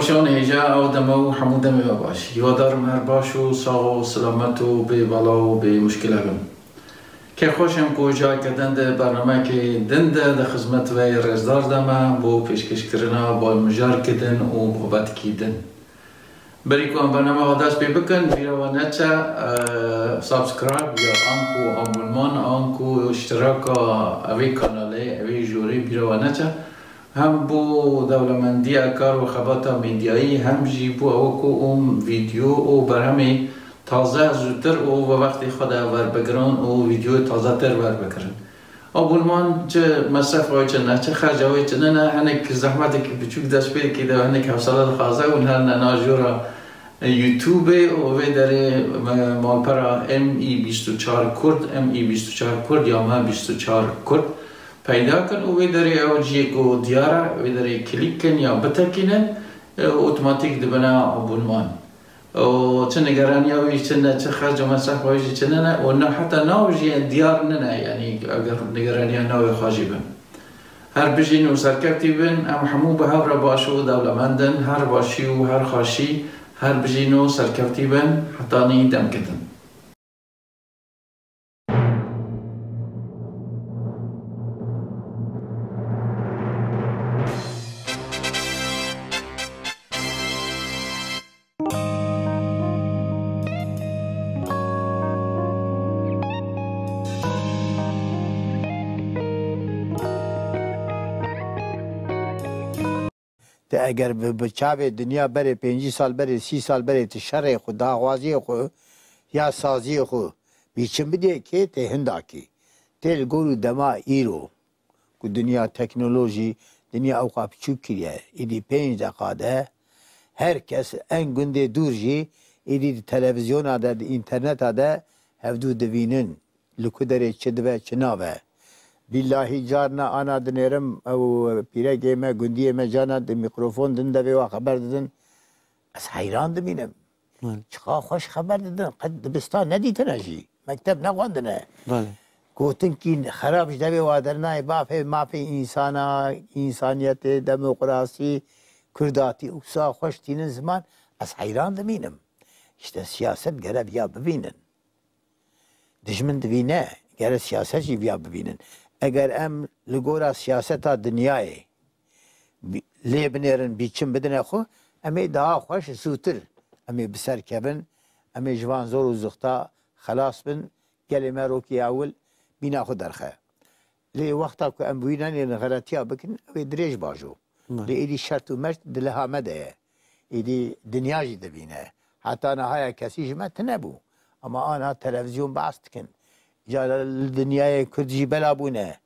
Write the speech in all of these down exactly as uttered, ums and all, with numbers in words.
Şan hêja ew deme û hemû demê we baş. Hîwadarim her baş û sax û silamet û bê bela û bê muşkile bin. Kêfxweş im ku careke din di bernamekê din de di xizmet we yê rêzdar de me bo pêşkêşkirina balmijarkê din û babetkî din. Berî ku em bername xwe dest pê bikin, bîra we neçe, e, subscribe ya anku abonman, anku iştiraka evê kanalê, evê jorê bîra we neçe. Hem bo dewlemendiya kar û xebata medyayî, hem jî bo ew ku em vîdeo û berhemê taze zûtir û ve wextê xwe de werbigirin û vîdeoyê tazetir werbigirin. Abonman çi mesref wê çi ne, çi xerca wê çi ne, ne, hinek zehmetekî biçûk dest pê dike de, hinek hewsele dixwaze û her ne na jora YouTubeê û vê derê, e, malpera M E bîst û çar Kurd, M E bîst û çar Kurd ya me bîst û çar Kurd peyda kin û vê derê ew ciyê ku diyar e, vê derê klîk kin ya bitekînin, e, otomatîk dibine abonman. û çi nigeraniya wî çi ne, çi xerc û mesref wê jî çi nene û ne heta nav jî diyar nine, yanî eger nigeraniya navê xwe jî bin. Her bijîn û serkevtî bin, em hemû bi hev re baş û dewlemend in, her başî û her xweşî, her bijîn û serkevtî bin, hetanî demkê din. Te eger bi, bi çavê dinya berê pêncî sal berê, sî sal berê ti şerê xwe, daxwaziyê xwe ya saziyê xwe bîçin bidê kê, tê hindakî. Tê li gor û dema îro ku dinya teknolojî, dinya ewqa piçûk kiriye, êdî pênc deqa de her kes, en gundê dûr jî, êdî di televizyona de, di înterneta de hevdû divînin. Li ku derê çi dibe, çi nabe. Bîlahî carna ana dinêrim, ew pîregê me, gundiyê me carna di mîkrofon din devê wa xeber didin. Ez heyran dimînim. Belê. Çiqa xweş xeber didin. Qet dibistan nedîtine jî. Mekteb nexwendine. Belê. Gotinkî xerab ji devê wa dernayê, bafê mafê însana, însaniyetê, demokrasî, kurdatî, wisa xweş tînin ziman. Ez heyran dimînim. İşte siyaset gere viya bibînin. Dijmin divîne, gere siyaset jî viya bibînin. Eger em li gora siyaseta dinyayê bi-, lê binêrin, bîçin bidine xwe, em ê daha xweş, zûtir em ê bi ser kevin, em ê ji van zor û zixta xelas bin, gelê me rokê ewil bîna xwe derxe. Lê wexta ku em bi wî nenêrin xeletiya bikin, ew ê dirêj bajo. Belê. Lê êdî şert û mert di leha me de ye. Êdî dinya jî dibîne. Heta niha ya kesî ji me tune bû. Ama ana televîzyon behs dikin. Îca li dinyayê Kurd jî bela bûne.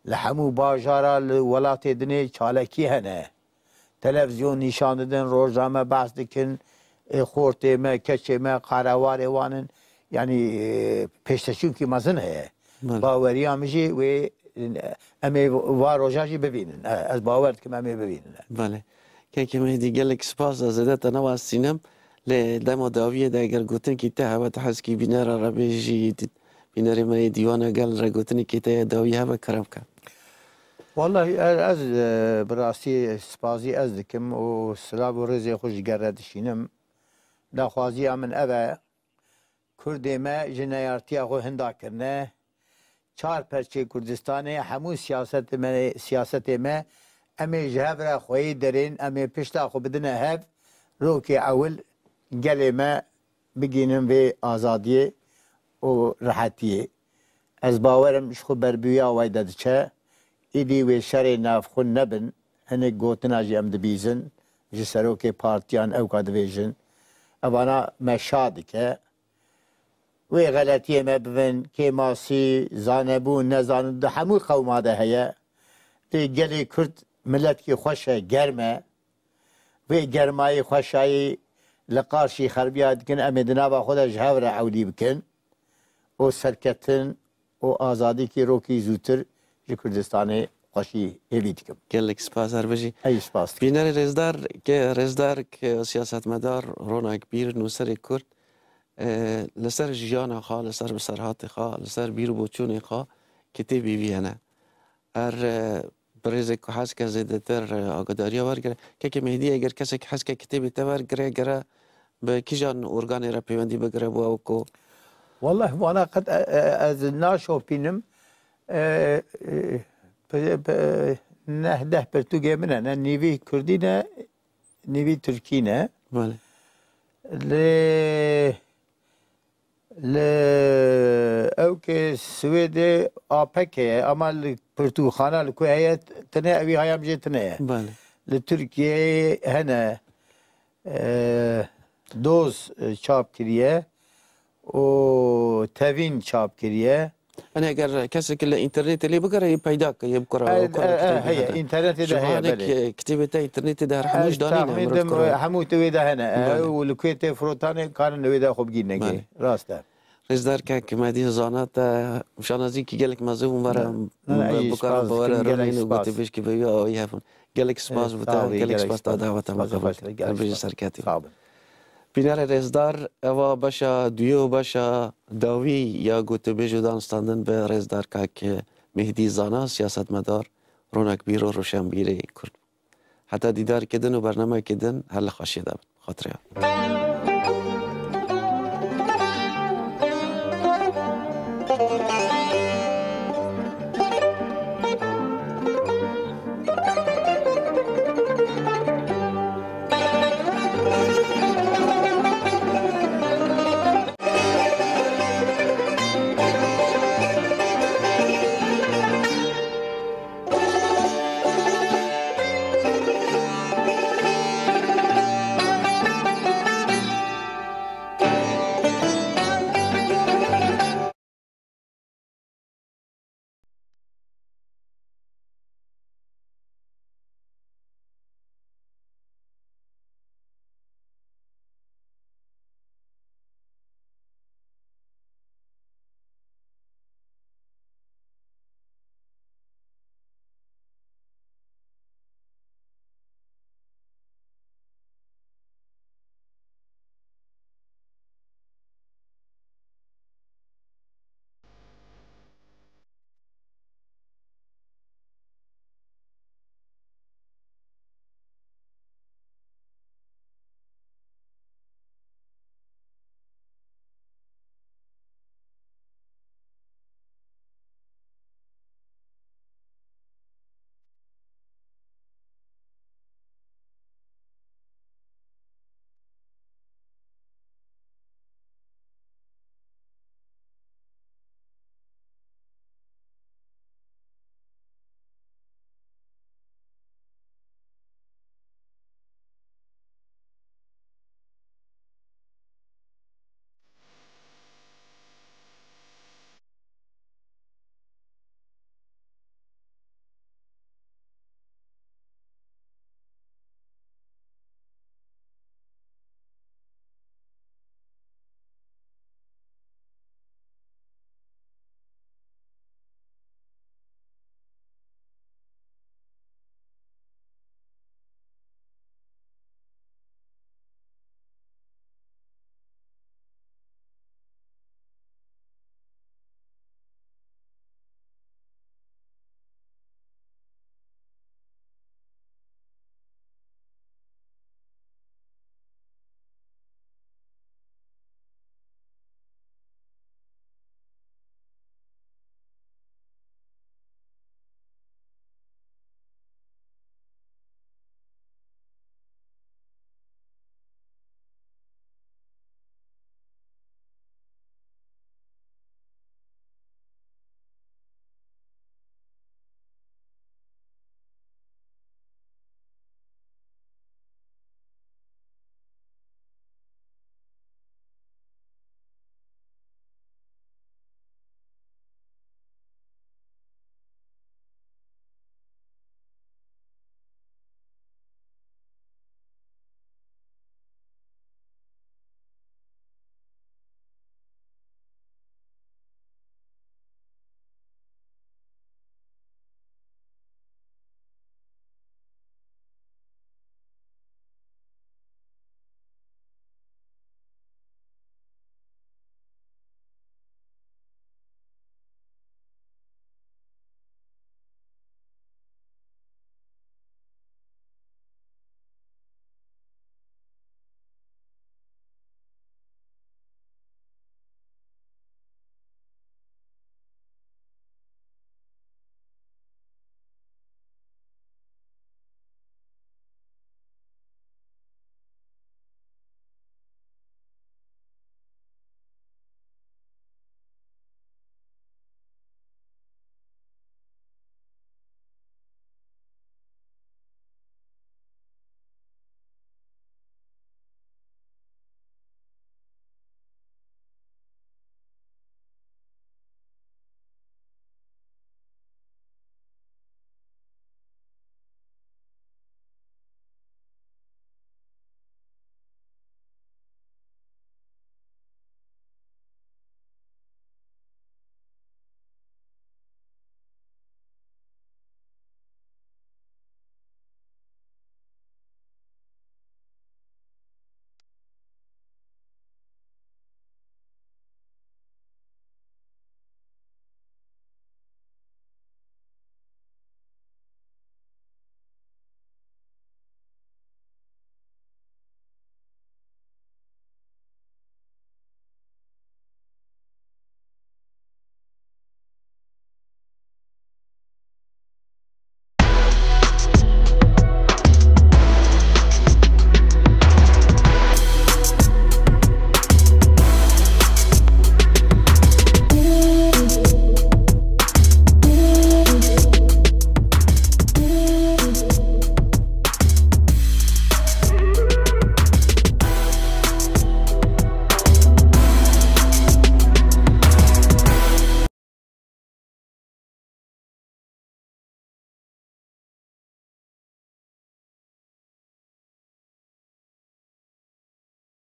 Li hemû bajara li welatê dinê çalakî hene. Televîzyon nîşan didin, rojname behs dikin, ê, xortê me, keçê me, qarewarê wan in. Yanî, e, pêşteçûnkî mezin heye. Belê. Baweriya min jî wê, em ê va roja jî bibînin. E, ez bawer dikim em ê bibînin. Belê. Kekê Mehdî, gelek spas, ez zêde te newastînim. Lê dema dawiyê de eger gotinkî te hebe, te hez kî bînera re bêjî, bînerê me yê dîwana gel re gotinkî te ye dawî hebe, kerem ke. Wallahî e-, ez, e, bi rastî spazî ez dikim û silav û rêzê xwe ji gere dişînim. Daxwaziya min ev e, Kurdê me ji neyartiya xwe hinda kirine. Çar perçê Kurdistanê, hemû siyasetê me, siyasetê me, em ê ji hev re xweyî derên, em ê pişta xwe bidine hev, rokê ewil gelê me bigihînin vê azadiyê û rehetiyê. Ez bawer im ji xwe berbûya wayde diçe, êdî wê şerê navxwe nebin, hinek gotina jî em dibîzin, ji serokê partiyan ewka dibêjin, evana me şa dike. Wê xeletiyê me bibin, kêmasî, zanebûn, nezanin di hemû qewma de heye. Lê gelê Kurd miletkî xweş e, germ e. Vê germayî xweşayî li qarşî xerbiya dikin, em ê di nava xwe de ji hev re ewlî bikin û serketin û azadîkî rokî zûtir ji Kurdistanê xweşî hêvî dikim. Gelek spas, her bijî. Ey spas dikim. Bînerê rêzdar, ke rêzdar, ke siyasetmedar Ronak Bîr, nûserê Kurd, e, li ser jiyana xwe, li ser biserhatê xwe, li ser bîr û boçûnê xwe kitêbî vî hene. Er, e, Birêzê ku hez ke zêdetir, e, agadariya wergire. Kekê Mehdî, eger kesek hez ke kitêbê te wergire, gere bi kîjan organê re pêwendî bigire bo ew ku Wallah, vana qet, e, e, ez naşopînim. E, e, pe- pe- neh deh pirtûkê min hene. Nîvî kurdî ne, nîvî tirkî ne. Belê. Lê, lê ew ke Swêdê A P K ye, ama li pirtûkxana li ku heye, tine ew ê hayam jê tine ye. Belê. Li Tirkiyeyê hene, e, Doz, e, çap kiriye û Tevîn çap kiriye. Yanî eger kesek li înternetê lê bigere, yê peyda ke, yê bikura, E, e, e, heye, înternetê de heye, belê. Kitêbê te înternetê de her hemû jî danîne, mirov dikura. Hemû tê wê de hene. Belê. Ew li ku tê firotanê karin li wê de xwe bigîne. Belê. Rast e. Rêzdar kek Mehdî Zana, te şanazîkî gelek mezin bûn, were Ne, ne, ne, bikarim bi were rûnîn û gotibêjkî bi wî awayî hebûn. Gelek spas bo te, gelek spas ta daweta me qebûl kir. Te bijî serketî. Sağ olun. Bînerê rêzdar, eva beşa duyê û beşa dawî ya gotibêj û danstandin bi rêzdar kak Mehdî Zana, siyasetmedar, ronakbîr û roşenbîrê Kurd. Heta dîdarkê din û bernameyekê din her li xweşiyê de bin. Xatirê.